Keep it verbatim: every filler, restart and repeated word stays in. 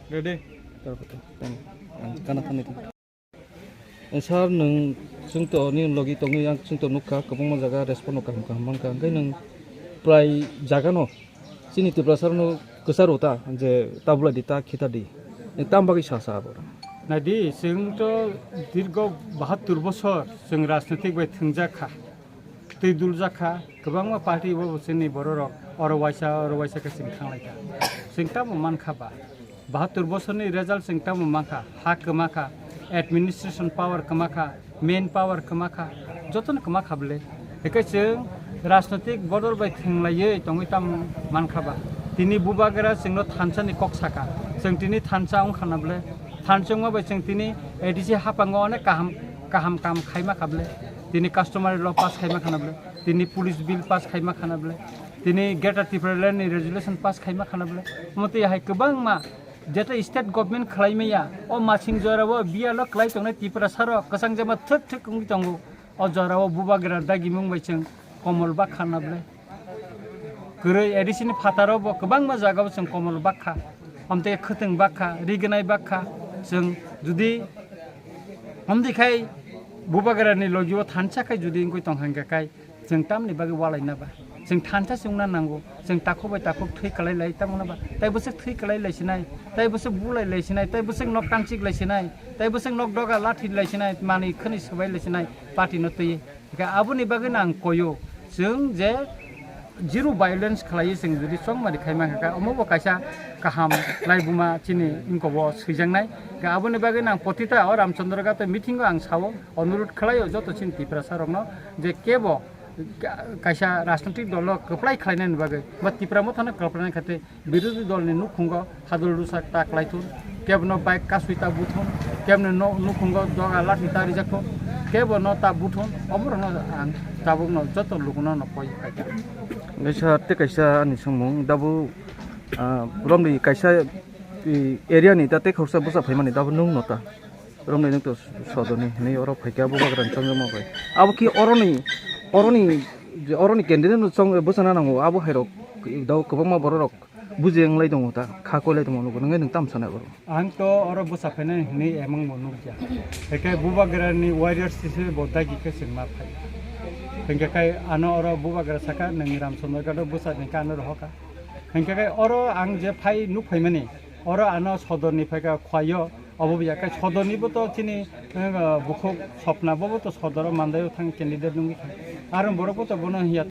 Ready? Thank you. Ang kana thani. Eh, sir, nwng chwngto ni logi tongwi ang chwngto nukha, kwbangma jaga respond no kaham kaham mankha. Hwnkhe nwng prai jaga no chini Tiprasa rokno kwcharo ta je tabulai di, ta khita di. Nwng tam bagwi sa sa abo? Naidi, chwngto dirgo bahattur bosor chwng rajnitik bai thwngjak kha. Twi duljak kha, kwbangma party bo chini bororok oro waisa, oro waisa khe chwng thanglaikha. Chwng tamo mankha ba? Bahattur bosorni result chwng tamo mankha, ha kwma kha, administration power kwma kha, main power kwma kha, jotono kwma kha bwle. Hwnkhe chwng rajnotik bodol bai thwnglaiwi tongwi tamo mankha ba? Tini Bubagra chwngno thansa ni kok sakha, chwng tini thansa wngkha na bwle? Thansa wngma bai chwng tini A D C haphango onek kaham, kaham kam khaima kha bwle? Tini customary law pass khaima kha na bwle? Tini police bill pass khaima kha na bwle? Tini Greater Tipraland ni resolution pass khaima kha na bwle? Omo twi hai kwbangma jeta state government khlai maya, o masing jora o biyalo klai tongnai Tiprasa rok kwchang jama thwk thwk wngwi tongo. O jora o Bubagra dagimung bai chwng komol bak kha na bwle? Kwrwi A D C ni phataro bo kwbangma jagao chwng komol bak kha, amtwi khwtwng bak kha, rignai bak kha. Chwng judi amtwi khai Bubagra ni logi o thansa khai judi wngwi tong hwnkhe khai, chwng tamni bagwi walai na ba? Chwng thansa se wngna nango. Chwng takhuk bai takhuk thwi kwlai lai tamo na ba? Tai bwswk thwi kwlai lai sinai, tai bwswk bulai lai sinai, tai bwswk nok tangchik lai sinai, tai bwswk nok doga lathi lai sinai, manwi khwnwi swbai lai sinai, party no twiwi. Hwnkhe aboni bagwino ang koyo, chwng je zero violence khlaiwi chwng jodi chongmani khaima hwnkha khe, omo bo kaisa kaham laibuma chini wngkok bo swijaknai. Hwnkhe aboni bagwino ang potita o Ramchandra Ghat meeting o ang sao, onurudh khlaio joto chini Tiprasa rokno je kebo ka-, kaisa rajnotik dolo kwplai khlainani bagwi ba Tipra Mothano kwplainai kha tei birodhi dolni nukhungo hadul rusa ta kwlaithun, kebono bike kasui ta buthun, kebono no-, nukhungo doga lathi ta rijakhun, kebono ta buthun, omorokno ang tabukno joto lukuno no koi phaikha. Kaisa tei kaisa ani swngmung, dabu, ah, romni kaisa, i, area ni ta tei khoroksa bwsa phaimani dabu nwng no ta? Romni nwng to sodoni hinwi oro phaikha Bubagrani chongjama bai. Abo khe oroni, oroni, oroni candidate no chong bwsana nango, abo hairok dao kwbangma bororok bujeng lai tongo ta, kha koi lai tongo, nugo nwng nwng tam sana oro. Ang to oro bwsa phainai hinwi emang bo nukya. Hwnkhe Bubagrani warriors sise bo dagi khe chwng ma phai. Hwnkhe khai ano oro Bubagra saka nwng Ramchandra Ghat o bwsa ni kha ano rohoka. Hwnkhe khai oro ang je phai nuk phaimani, oro ano sodorni phaikha Khwaio. Obo bo ya khe sodornibo to chini, eh, bukhuk Swapna bobo to sodoro mandaio thang candidate wngwi kha. Aro borokbo to bono hiya